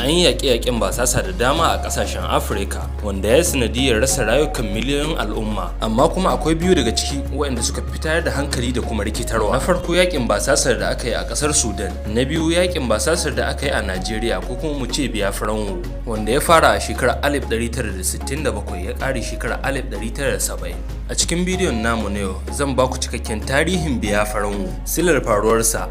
An yi yaƙe-yaƙen basasa da dama a ƙasashen Afirka wanda ya sanadiyar rasa rayukan miliyoyin al'umma, amma kuma akwai biyu daga ciki waɗanda suka fitar da hankali da kuma rikitarwa. Na farko, yaƙin basasar da aka yi a ƙasar Sudan. Na biyu, yaƙin basasar da aka yi a Najeriya, ko kuma mu ce Biafran War, wanda ya fara a shekarar 1967 ya ƙare shekarar 1970. A cikin bidiyon namu na yau, zan ba ku cikakken tarihin Biafran War, silar faruwarsa,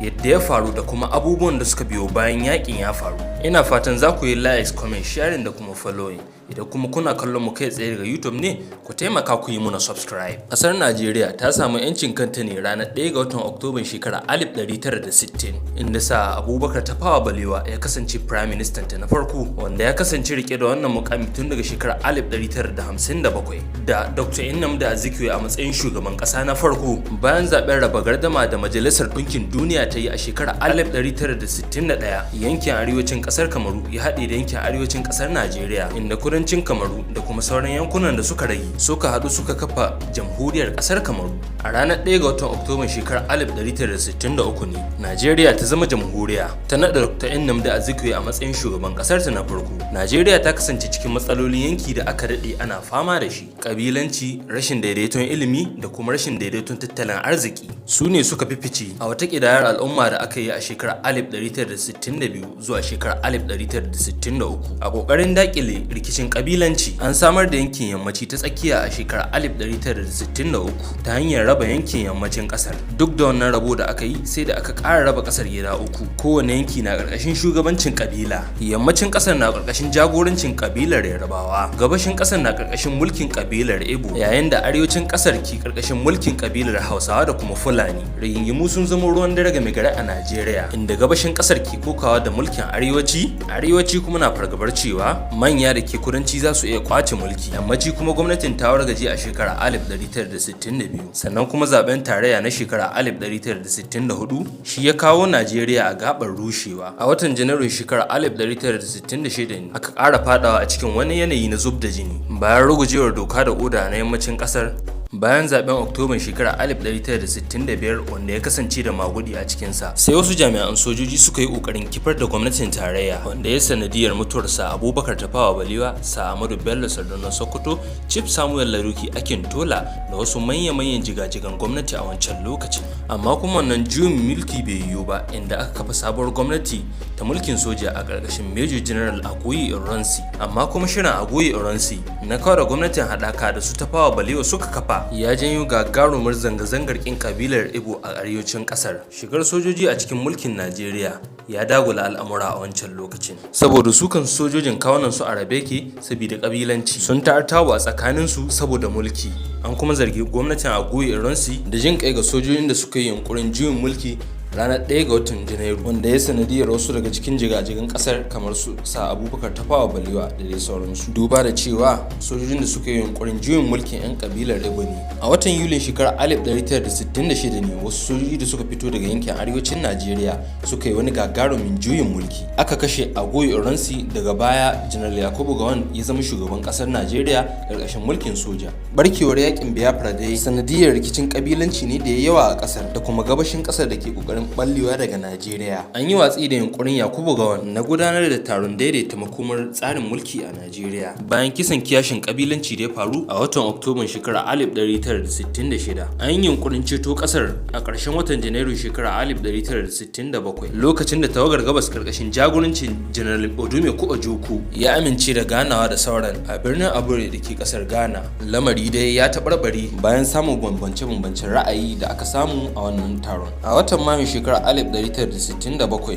yadda ya faru da kuma abubuwan da suka biyo bayan yakin ya faru. Ina fatan za ku yi like, comment, sharing da kuma following. Idan kuma kuna kallon mu kai tsaye daga YouTube ne, ku taimaka ku yi muna subscribe. Kasar Najeriya ta samu yancin kanta ne ranar 1 ga watan Oktoban shekarar 1960, inda Sir Abubakar Tafawa Balewa ya kasance prime minister ta na farko, wanda ya kasance rike da wannan mukami tun daga shekarar 1957, da Dr. Nnamdi Azikiwe a matsayin shugaban kasa na farko. Bayan zaben raba gardama da Majalisar Ɗinkin Duniya ta yi a shekarar 1961, yankin arewacin kasar Kamaru ya haɗe da yankin arewacin kasar Najeriya, inda kudancin Kamaru da kuma sauran yankunan da suka rage suka haɗu suka kafa Jamhuriyar kasar Kamaru. A ranar 1 ga watan Oktoban shekarar 1963 ne Najeriya ta zama jamhuriya, ta naɗa Dr. Nnamdi Azikiwe a matsayin shugaban kasar ta na farko. Najeriya ta kasance cikin matsalolin yanki da aka daɗe ana fama da shi. Kabilanci, rashin daidaiton ilimi da kuma rashin daidaiton tattalin arziki su ne suka fi fice. A wata ƙidayar al'umma da aka yi a shekarar 1962 zuwa shekarar 1963, a ƙoƙarin daƙile rikicin ƙabilanci, an samar da yankin Yammaci ta Tsakiya a shekarar 1963 ta hanyar raba yankin yammacin ƙasar. Duk da wannan rabo da aka yi, sai da aka ƙara raba ƙasar gida uku, kowane yanki na ƙarƙashin shugabancin ƙabila. Yammacin ƙasar na ƙarƙashin jagorancin ƙabilar Yarabawa, gabashin ƙasar na ƙarƙashin mulkin ƙabilar Ibo, yayin da arewacin ƙasar ke ƙarƙashin mulkin ƙabilar Hausawa da kuma Fulani. Rigingimu sun zama ruwan dare game gari a Najeriya, inda gabashin ƙasar ke kokawa da mulkin arewaci, arewaci kuma na fargabar cewa manya da ke kudanci za su iya kwace mulki. Yammaci kuma gwamnatin ta wargaje a shekarar 1962, sannan kuma zaben tarayya na shekarar 1964 shi ya kawo Najeriya a gabar rushewa. A watan Janairun shekarar 1966 ne aka ƙara fadawa a cikin wani yanayi na zub da jini bayan rugujewar doka da oda na yammacin ƙasar bayan zaben Oktoban shekarar 1965 wanda ya kasance da magudi a cikinsa. Sai wasu jami'an sojoji suka yi kokarin kifar da gwamnatin tarayya, wanda ya sanadiyar mutuwar Sir Abubakar Tafawa Balewa, Sir Ahmadu Bello Sardaunan Sokoto, Chief Samuel Laraki Akintola da wasu manya-manyan jigajigan gwamnati a wancan lokacin. Amma kuma wannan juyin mulki bai yiwu ba, inda aka kafa sabuwar gwamnati ta mulkin soja a ƙarƙashin Major General Aguiyi Ironsi. Amma kuma shirin Aguiyi Ironsi na kawar da gwamnatin haɗaka da su Tafawa Balewa suka kafa ya janyo gagarumar zanga-zangar kin kabilar Ibo a arewacin kasar. Shigar sojoji a cikin mulkin Najeriya ya dagula al'amura a wancan lokacin, saboda su kan sojojin kawunan su a rabe ke saboda kabilanci, sun ta'artawa a tsakanin su saboda mulki. An kuma zargi gwamnatin Aguiyi Ironsi da jin kai ga sojojin da suka yi yunkurin juyin mulki ranar 1 ga watan Janairu, wanda ya sanadiyar wasu daga cikin jigajigan kasar kamar su Sir Abubakar Tafawa Balewa da dai sauransu, duba da cewa sojojin da suka yi yunkurin juyin mulkin 'yan kabilar Ibo ne. A watan Yulin shekarar 1966 ne wasu sojoji da suka fito daga yankin arewacin Najeriya suka yi wani gagarumin juyin mulki, aka kashe Aguiyi Ironsi. Daga baya Janar Yakubu Gowon ya zama shugaban kasar Najeriya karkashin mulkin soja. Barkewar yakin Biafra dai sanadiyar rikicin kabilanci ne da ya yawa a kasar da kuma gabashin kasar da ke kokarin ballewa daga Najeriya. An yi watsi da yunkurin Yakubu Gowon na gudanar da taron daidaita makomar tsarin mulki a Najeriya bayan kisan kiyashin kabilanci da ya faru a watan Oktoban shekarar 1966. An yi yunkurin ceto kasar a ƙarshen watan Janairu shekarar 1967, lokacin da tawagar gabas karkashin jagorancin General Odumegwu Ojukwu ya amince da ganawa da sauran a birnin Abure da ke kasar Ghana. Lamari dai ya taɓarɓare bayan samun bambance-bambancen ra'ayi da aka samu a wannan taron. A watan Mayu shekarar 1967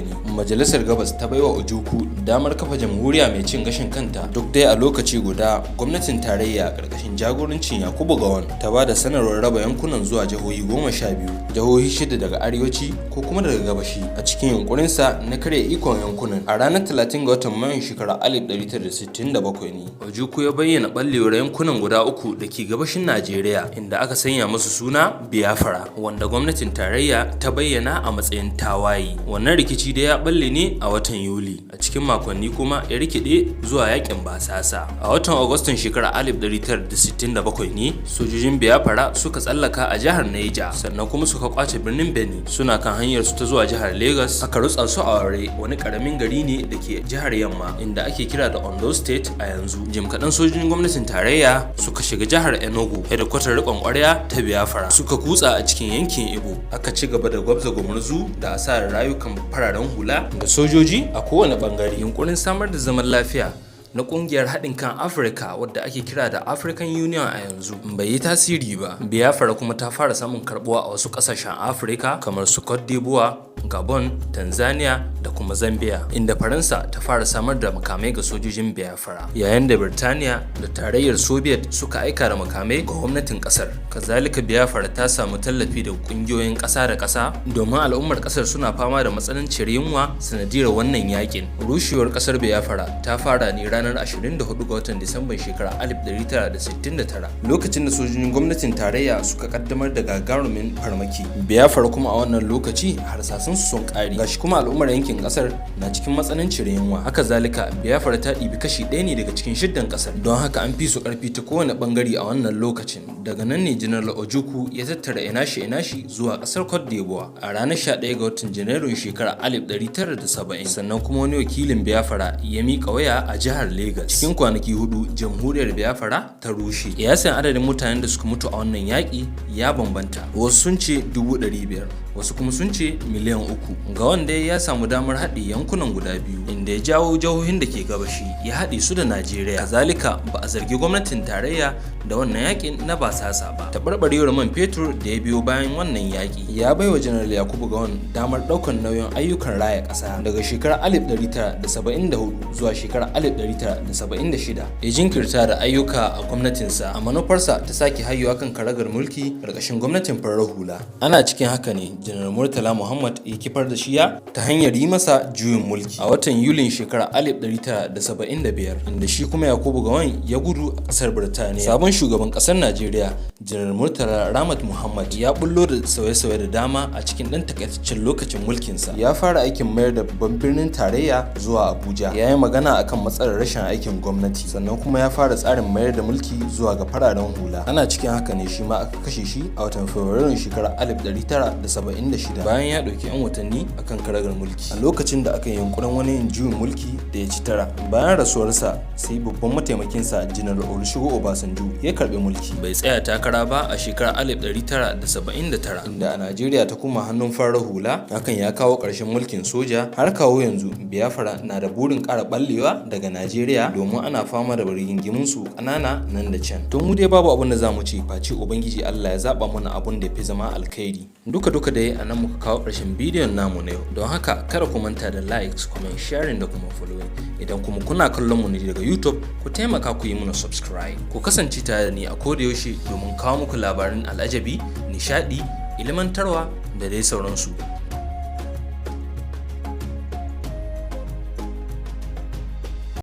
ne Majalisar Gabas ta baiwa Ojukwu damar kafa jamhuriya mai cin gashin kanta. Duk dai a lokaci guda, gwamnatin tarayya a ƙarƙashin jagorancin Yakubu Gowon ta ba da sanarwar raba yankunan zuwa jihohi 12, jihohi shida daga arewaci ko kuma daga gabashi, a cikin yunkurinsa na karya ikon yankunan. A ranar 30 ga watan Mayun shekarar 1967 ne Ojukwu ya bayyana ɓallewar yankunan guda uku da ke gabashin Najeriya, inda aka sanya musu suna Biafra, wanda gwamnatin tarayya ta bayyana. ayyana a matsayin tawaye. Wannan rikici da ya balle ne a watan Yuli, a cikin makonni kuma ya rikide zuwa yakin basasa. A watan Agustan shekarar 1967 ne sojojin Biafra suka tsallaka a jihar Niger, sannan kuma suka kwace birnin Benin. Suna kan hanyar su ta zuwa jihar Lagos aka rutsa su a Warri, wani karamin gari ne da ke jihar Yamma inda ake kira da Ondo State a yanzu. Jim kaɗan sojojin gwamnatin tarayya suka shiga jihar Enugu, hedikwatar riƙon ƙwarya ta Biafra, suka kutsa a cikin yankin Ibo. Aka ci gaba da gwabza gumurzu da asarar rayukan fararen hula da sojoji a kowane bangare. Yunkurin samar da zaman lafiya na kungiyar haɗin kan Afirka, wadda ake kira da African Union a yanzu, bai yi tasiri ba. Biafra kuma ta fara samun karbuwa a wasu ƙasashen Afirka kamar su Cote d'Ivoire, Gabon, Tanzania da kuma Zambia, inda Faransa ta fara samar da makamai ga sojojin Biafra, yayin da Birtaniya da Tarayyar Soviet suka aika da makamai ga gwamnatin kasar. Kazalika, Biafra ta samu tallafi da kungiyoyin ƙasa da ƙasa domin al'ummar kasar suna fama da matsananciyar yunwa sanadiyar wannan yakin. Rushewar kasar Biafra ta fara ne ranar 24 ga watan Disamban shekarar 1969, lokacin da sojojin gwamnatin tarayya suka kaddamar da gagarumin farmaki. Biafra kuma a wannan lokaci harsasan su sun kare, gashi kuma al'ummar yankin kasar na cikin matsananciyar yunwa. Haka zalika, Biafra ta ɗibi kashi ɗaya ne daga cikin shiddan kasar, don haka an fi su karfi ta kowane bangare a wannan lokacin. Daga nan ne Janar Ojukwu ya tattara inashi inashi zuwa kasar Cote d'Ivoire a ranar 11 ga watan Janairun shekarar 1970. Sannan kuma wani wakilin Biafra ya miƙa wuya a jihar Lagos. Cikin kwanaki 4 Jamhuriyar Biafra ta rushe. Kiyasin adadin mutanen da suka mutu a wannan yaƙi ya bambanta: wasu sun ce 500,000, wasu kuma sun ce miliyan 3. Gowon ya samu damar haɗe yankunan guda biyu, inda ya jawo jihohin da ke gabashi ya haɗe su da Najeriya. Kazalika, ba a zargi gwamnatin tarayya da wannan yakin na basasa ba. Taɓarɓarewar man fetur da ya biyo bayan wannan yaƙi ya baiwa Janar Yakubu Gowon damar ɗaukar nauyin ayyukan raya ƙasa daga shekarar 1974 zuwa shekarar 1976. Ya jinkirta da ayyuka a gwamnatinsa a manufarsa ta sake hayewa kan karagar mulki ƙarƙashin gwamnatin farar hula. Ana cikin haka ne Janar Murtala Muhammad ya kifar da shiya ta hanyar yi masa juyin mulki a watan Yulin shekarar 1975, inda shi kuma Yakubu Gowon ya gudu a ƙasar Birtaniya. Sabon shugaban ƙasar Najeriya, Janar Murtala Ramat Muhammad, ya bullo da sauye-sauye da dama a cikin ɗan takaitaccen lokacin mulkinsa. Ya fara aikin mayar da babban birnin tarayya zuwa Abuja, ya yi magana akan matsalar rashin aikin gwamnati, sannan kuma ya fara tsarin mayar da mulki zuwa ga fararen hula. Ana cikin haka ne shi ma aka kashe shi a watan Fabrairun shekarar 1976, bayan ya ɗauki 'yan watanni akan karagar mulki, a lokacin da aka yi yunkurin wani juyin mulki da ya ci tara. Bayan rasuwarsa, sai babban mataimakinsa, Janar Olusegun Obasanjo, ya karbi mulki. Bai tsaya takara ba a shekarar 1979, inda a Najeriya ta koma hannun farar hula. Hakan ya kawo ƙarshen mulkin soja. Har kawo yanzu, Biafra na da burin ƙara ɓallewa daga Najeriya domin ana fama da rigingimun su ƙanana nan da can. Don mu dai babu abin da za mu ce face Ubangiji Allah ya zaba mana abun da fi zama alkhairi. Duka duka dai a nan muka kawo ƙarshen bidiyon namu na yau. Don haka kada ku manta da likes, comment, sharing da kuma following. Idan kuma kuna kallon mu ne daga YouTube, ku taimaka ku yi mana subscribe. Ku kasance tare da ni a koda yaushe domin kawo muku labaran al'ajabi, nishadi, ilimantarwa da dai sauransu.